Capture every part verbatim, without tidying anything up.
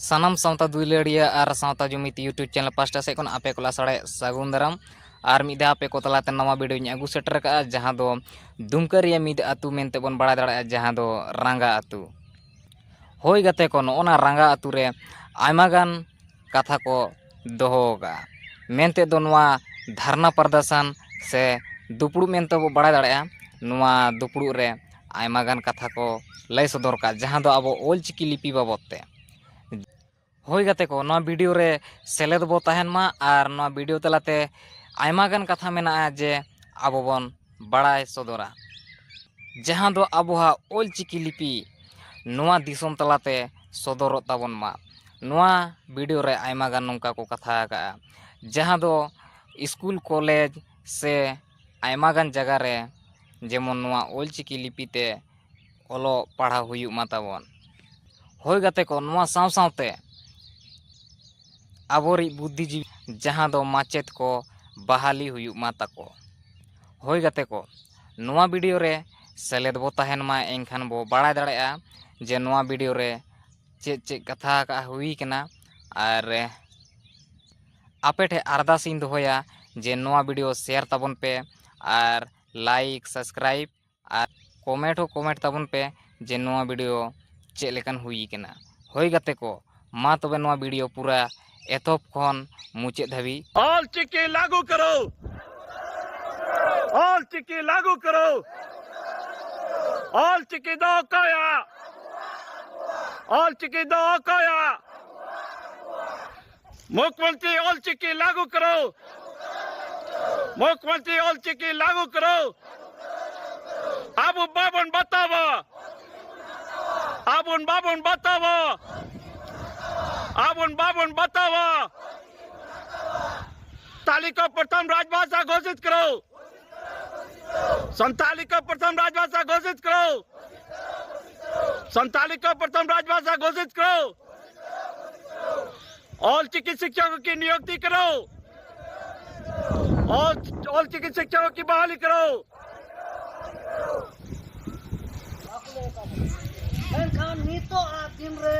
ᱥᱟᱱᱟᱢ ᱥᱟᱶᱛᱟ ᱫᱩᱞᱟᱹᱲᱤᱭᱟᱹ ᱟᱨ ᱥᱟᱶᱛᱟ ᱡᱩᱢᱤᱫ YouTube ᱪᱮᱱᱮᱞ ᱯᱟᱥᱴᱟ ᱥᱮᱫ ᱠᱷᱚᱱ ᱟᱯᱮ ᱠᱚ ᱞᱟᱥᱟᱲᱦᱮᱫ ᱥᱟᱹᱜᱩᱱ ᱫᱟᱨᱟᱢ᱾ ᱟᱨ ᱢᱤᱫ ᱫᱷᱟᱣ ᱟᱯᱮ ᱠᱚ ᱛᱟᱞᱟᱛᱮ ᱱᱟᱣᱟ ᱵᱷᱤᱰᱤᱭᱳᱧ ᱟᱹᱜᱩ ᱥᱮᱴᱮᱨ ᱟᱠᱟᱫᱼᱟ, ᱡᱟᱦᱟᱸ ᱫᱚ ᱫᱩᱢᱠᱟᱹ ᱨᱮᱭᱟᱜ ᱢᱤᱫ ᱟᱹᱛᱩ ᱢᱮᱱᱛᱮ ᱵᱚᱱ ᱵᱟᱲᱟᱭ ᱫᱟᱲᱮᱭᱟᱜᱼᱟ, ᱡᱟᱦᱟᱸ ᱫᱚ ᱨᱟᱸᱜᱟ ᱟᱹᱛᱩ᱾ ᱦᱳᱭ ᱜᱟᱛᱮ ᱠᱚ, ᱱᱚᱜᱼᱚ ᱱᱟ ᱨᱟᱸᱜᱟ ᱟᱹᱛᱩ ᱨᱮ ᱟᱭᱢᱟ ᱜᱟᱱ ᱠᱟᱛᱷᱟ ᱠᱚ ᱫᱚᱦᱚ ᱟᱠᱟᱫᱼᱟ᱾ ᱢᱮᱱᱛᱮ ᱫᱚ ᱱᱚᱣᱟ ᱫᱷᱟᱨᱱᱟ ᱯᱨᱚᱫᱚᱨᱥᱚᱱ ᱥᱮ ᱫᱩᱯᱲᱩᱵ ᱢᱮᱱᱛᱮ ᱵᱚ ᱵᱟᱲᱟᱭ ᱫᱟᱲᱮᱭᱟᱜᱼᱟ᱾ ᱱᱚᱣᱟ ᱫᱩᱯᱲᱩᱵ ᱨᱮ ᱟᱭᱢᱟ ᱜᱟᱱ ᱠᱟᱛᱷᱟ ᱠᱚ ᱞᱟᱹᱭ ᱥᱚᱫᱚᱨ ᱟᱠᱟᱫᱼᱟ, ᱡᱟᱦᱟᱸ ᱫᱚ ᱟᱵᱚ ᱚᱞᱪᱤᱠᱤ ᱞᱤᱯᱤ ᱵᱟᱵᱚᱫ ᱛᱮ᱾ ᱦᱳᱭ ᱜᱟᱛᱮ ᱠᱚ, ᱱᱚᱣᱟ ᱵᱷᱤᱰᱤᱭᱳ ᱨᱮ ᱥᱮᱞᱮᱫ ᱵᱚ ᱛᱟᱦᱮᱱ ᱢᱟ ᱟᱨ ᱱᱚᱣᱟ ᱵᱷᱤᱰᱤᱭᱳ ᱛᱟᱞᱟᱛᱮ ᱟᱭᱢᱟ ᱜᱟᱱ ᱠᱟᱛᱷᱟ ᱢᱮᱱᱟᱜᱼᱟ ᱡᱮ ᱟᱵᱚ ᱵᱚᱱ ᱵᱟᱲᱟᱭ ᱥᱚᱫᱚᱨᱟ, ᱡᱟᱦᱟᱸ ᱫᱚ ᱟᱵᱚᱣᱟᱜ ᱚᱞᱪᱤᱠᱤ ᱞᱤᱯᱤ ᱱᱚᱣᱟ ᱫᱤᱥᱚᱢ ᱛᱟᱞᱟᱛᱮ ᱥᱚᱫᱚᱨᱚᱜ ᱛᱟᱵᱚᱱ ᱢᱟ᱾ ᱱᱚᱣᱟ ᱵᱷᱤᱰᱤᱭᱳ ᱨᱮ ᱟᱭᱢᱟ ᱜᱟᱱ ᱱᱚᱝᱠᱟ ᱠᱚ ᱠᱟᱛᱷᱟ ᱟᱠᱟᱫᱼᱟ, ᱡᱟᱦᱟᱸ ᱫᱚ ᱥᱠᱩᱞ, ᱠᱚᱞᱮᱡᱽ ᱥᱮ ᱟᱭᱢᱟ ᱜᱟᱱ ᱡᱟᱭᱜᱟ ᱨᱮ ᱡᱮᱢᱚᱱ ᱱᱚᱣᱟ ᱚᱞᱪᱤᱠᱤ ᱞᱤᱯᱤ ᱛᱮ ᱚᱞᱚᱜ ᱯᱟᱲᱦᱟᱣ ᱦᱩᱭᱩᱜ ᱢᱟ ᱛᱟᱵᱚᱱ᱾ ᱦᱳᱭ ᱜᱟᱛᱮ ᱠᱚ, ᱱᱚᱣᱟ ᱥᱟᱶ ᱥᱟᱶᱛᱮ ᱟᱵᱚᱨᱤᱡ ᱵᱩᱫᱽᱫᱷᱤᱡᱤᱵᱤ ᱡᱟᱦᱟᱸ ᱫᱚ ᱢᱟᱪᱮᱫ ᱠᱚ ᱵᱟᱦᱟᱞᱤ ᱦᱩᱭᱩᱜ ᱢᱟ ᱛᱟᱠᱚ᱾ ᱦᱳᱭ ᱜᱟᱛᱮ ᱠᱚ, ᱱᱚᱣᱟ ᱵᱷᱤᱰᱤᱭᱳ ᱨᱮ ᱥᱮᱞᱮᱫ ᱵᱚ ᱛᱟᱦᱮᱱ ᱢᱟ, ᱮᱱᱠᱷᱟᱱ ᱵᱚ ᱵᱟᱲᱟᱭ ᱫᱟᱲᱮᱭᱟᱜᱼᱟ ᱡᱮ ᱱᱚᱣᱟ ᱵᱷᱤᱰᱤᱭᱳ ᱨᱮ ᱪᱮᱫ ᱪᱮᱫ ᱠᱟᱛᱷᱟ ᱟᱠᱟᱫ ᱦᱩᱭ ᱠᱟᱱᱟ᱾ ᱟᱨ ᱟᱯᱮ ᱴᱷᱮᱱ ᱟᱨᱫᱟᱥ ᱤᱧ ᱫᱚᱦᱚᱭᱟ ᱡᱮ ᱱᱚᱣᱟ ᱵᱷᱤᱰᱤᱭᱳ ᱥᱮᱭᱟᱨ ᱛᱟᱵᱚᱱ ᱯᱮ ᱟᱨ ᱞᱟᱭᱤᱠ, ᱥᱟᱵᱥᱠᱨᱟᱭᱤᱵ ᱟᱨ ᱠᱚᱢᱮᱱᱴ ᱦᱚᱸ ᱠᱚᱢᱮᱱᱴ ᱛᱟᱵᱚᱱ ᱯᱮ ᱡᱮ ᱱᱚᱣᱟ ᱵᱷᱤᱰᱤᱭᱳ ᱪᱮᱫ ᱞᱮᱠᱟᱱ ᱦᱩᱭ ᱠᱟᱱᱟ᱾ ᱦᱳᱭ ᱜᱟᱛᱮ ᱠᱚ, ᱢᱟ ᱛᱚᱵᱮ ᱱᱚᱣᱟ ᱵᱷᱤᱰᱤᱭᱳ ᱯᱩᱨᱟᱹ ᱮᱛᱚᱦᱚᱵ ᱠᱷᱚᱱ ᱢᱩᱪᱟᱹᱫ ᱫᱷᱟᱹᱵᱤᱡ᱾ ᱚᱞᱪᱤᱠᱤ ᱞᱟᱹᱜᱩ ᱠᱟᱨᱚ, ᱚᱞᱪᱤᱠᱤ ᱞᱟᱹᱜᱩ ᱠᱟᱨᱚ, ᱚᱞᱪᱤᱠᱤ ᱫᱚ ᱚᱠᱚᱭᱟᱜ? ᱚᱞᱪᱤᱠᱤ ᱫᱚ ᱚᱠᱚᱭᱟᱜ? मुख्यमंत्री ऑल चिकी लागू करो। मुख्यमंत्री ऑल चिकी लागू करो। अब बाबन बतावा। अब बाबन बतावा। अब बाबन बतावा। ताली को प्रथम राजभाषा घोषित करो। संताली को प्रथम राजभाषा घोषित करो। संताली को प्रथम राजभाषा घोषित करो। ऑल चिकी शिक्षकों की नियुक्ति करो। ऑल, ऑल चिकी शिक्षकों की बहाली करो। ᱢᱮᱱᱠᱷᱟᱱ ᱱᱤᱛᱚᱜ ᱟᱜ ᱫᱤᱱ ᱨᱮ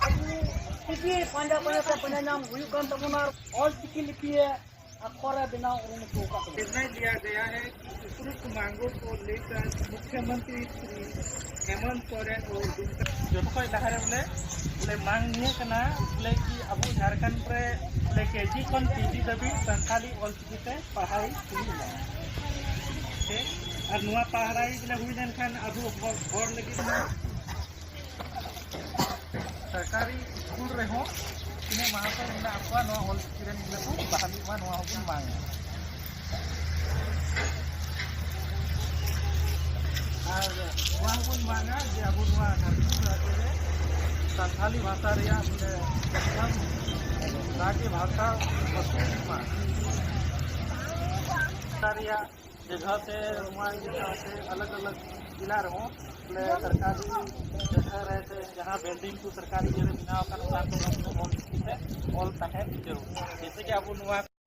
ᱟᱵᱚ ᱯᱟᱸᱡᱟ ᱯᱟᱸᱡᱟ ᱛᱮ ᱯᱟᱸᱡᱟ ᱧᱟᱢ ᱦᱩᱭᱩᱜ ᱠᱟᱱ ᱛᱟᱵᱚᱱᱟ᱾ ᱚᱞ ᱪᱤᱠᱤ ᱞᱤᱯᱤ ᱟᱠᱷᱚᱨ ᱮ ᱵᱮᱱᱟᱣ ᱩᱨᱩᱢ ᱦᱚᱪᱚ ᱟᱠᱟᱫ ᱵᱚᱱᱟ᱾ निर्णय लिया गया है कि उपरोक्त मांगों को लेकर मुख्यमंत्री श्री हेमंत सोरेन और दुमका ᱡᱚᱛᱚ ᱠᱷᱚᱱ ᱞᱟᱦᱟᱨᱮ ᱵᱚᱞᱮ, ᱵᱚᱞᱮ ᱢᱟᱝ ᱱᱤᱭᱟᱹ ᱠᱟᱱᱟ ᱵᱚᱞᱮ ᱠᱤ ᱟᱵᱚ ᱡᱷᱟᱲᱠᱷᱚᱸᱰ ᱨᱮ ᱵᱚᱞᱮ ᱠᱮᱡᱤ ᱠᱷᱚᱱ ᱯᱤᱡᱤ ᱫᱷᱟᱹᱵᱤᱡ ᱥᱟᱱᱛᱟᱲᱤ ᱚᱞ ᱪᱤᱠᱤ ᱛᱮ ᱯᱟᱲᱦᱟᱣ ᱦᱩᱭᱩᱜ ᱢᱟ᱾ ᱴᱷᱤᱠ? ᱟᱨ ᱱᱚᱣᱟ ᱯᱟᱲᱦᱟᱣ ᱵᱚᱞᱮ ᱦᱩᱭ ᱞᱮᱱᱠᱷᱟᱱ ᱟᱵᱚ ᱦᱚᱲ, ᱦᱚᱲ ᱞᱟᱹᱜᱤᱫ ᱢᱟ ᱥᱚᱨᱠᱟᱨᱤ ᱥᱠᱩᱞ ᱨᱮᱦᱚᱸ ᱛᱤᱱᱟᱹᱜ ᱢᱟᱦᱟᱥᱚᱭ ᱢᱮᱱᱟᱜ ᱠᱚᱣᱟ, ᱱᱚᱣᱟ ᱚᱞ ᱪᱤᱠᱤ ᱨᱮᱱ ᱜᱤᱫᱽᱨᱟᱹ ᱠᱚ ᱵᱟᱦᱟᱞᱤᱜ ᱢᱟ, ᱱᱚᱣᱟ ᱦᱚᱸᱵᱚᱱ ᱢᱟᱝᱟ᱾ ᱟᱨ ᱱᱚᱣᱟ ᱦᱚᱸᱵᱚᱱ ᱢᱟᱝᱟ ᱡᱮ ᱟᱵᱚ ᱱᱚᱣᱟ ᱡᱷᱟᱲᱠᱷᱚᱸᱰ ᱨᱟᱡᱽᱡᱚ ᱨᱮ ᱥᱟᱱᱛᱷᱟᱞᱤ ᱵᱷᱟᱥᱟ ᱨᱮᱭᱟᱜ ᱢᱤᱫᱴᱮᱱ ᱨᱟᱡᱽᱡᱚ ᱵᱷᱟᱥᱟ ᱯᱟᱹᱨᱥᱤ ᱢᱟ᱾ ᱵᱷᱟᱥᱟ ᱨᱮᱭᱟᱜ ᱡᱟᱭᱜᱟ ᱥᱮ ᱱᱚᱣᱟ ᱤᱭᱟᱹ ᱥᱟᱶᱛᱮ ᱟᱞᱟᱜᱽ ᱟᱞᱟᱜᱽ ᱡᱮᱞᱟ ᱨᱮᱦᱚᱸ ᱵᱚᱞᱮ ᱥᱚᱨᱠᱟᱨᱤ ᱡᱟᱭᱜᱟ ᱨᱮ ᱥᱮ ᱡᱟᱦᱟᱸ ᱵᱤᱞᱰᱤᱝ ᱠᱚ ᱥᱚᱨᱠᱟᱨᱤ ᱤᱭᱟᱹ ᱨᱮ ᱵᱮᱱᱟᱣ ᱟᱠᱟᱱ, ᱚᱱᱟ ᱠᱚ ᱚᱞ ᱪᱤᱠᱤ ᱛᱮ ᱚᱞ ᱛᱟᱦᱮᱱ ᱡᱟᱹᱨᱩᱲ᱾ ᱡᱮᱭᱥᱮ ᱠᱤ ᱟᱵᱚ ᱱᱚᱣᱟ